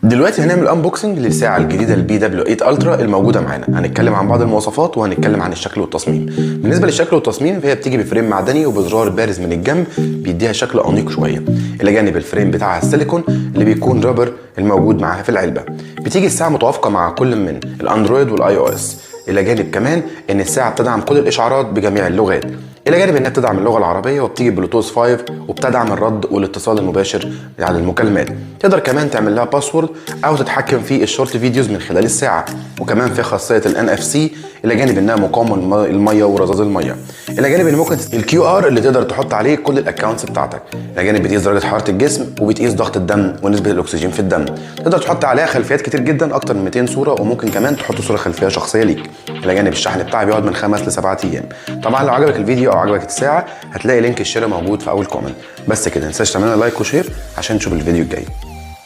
دلوقتي هنعمل unboxing للساعة الجديدة ال BW 8 Ultra الموجودة معانا. هنتكلم عن بعض المواصفات وهنتكلم عن الشكل والتصميم. بالنسبة للشكل والتصميم، فهي بتيجي ب frame معدني وبزرار بارز من الجنب بيديها شكل انيق شويه، الى جانب ال frame بتاعها السيليكون اللي بيكون rubber الموجود معاها في العلبه. بتيجي الساعة متوافقة مع كل من ال Android وال iOS، الى جانب كمان ان الساعة بتدعم كل الاشعارات بجميع اللغات، الى جانب انها بتدعم اللغة العربية وبتيجي بلوتوث 5 وبتدعم الرد والاتصال المباشر على المكالمات. تقدر كمان تعمل لها password او تتحكم في ال short videos من خلال الساعه، وكمان في خاصية ال NFC، الى جانب انها مقاومة المية ورذاذ الميه، الى جانب ان ممكن ال QR اللي تقدر تحط عليه كل ال accounts بتاعتك، الى جانب بتقيس درجه حرارة الجسم وبتقيس ضغط الدم ونسبه الاكسجين في الدم. تقدر تحط عليها خلفيات كتير جدا، اكتر من 200 صوره، وممكن كمان تحط صوره خلفية شخصية ليك. الى جانب الشحن بتاعها بيقعد من 5 ل7 ايام. طبعا لو عجبك الفيديو او عجبك الساعه، هتلاقي link الشراء موجود في اول comment. بس كده، متنساش تعمل like و share عشان تشوف الفيديو الجاي.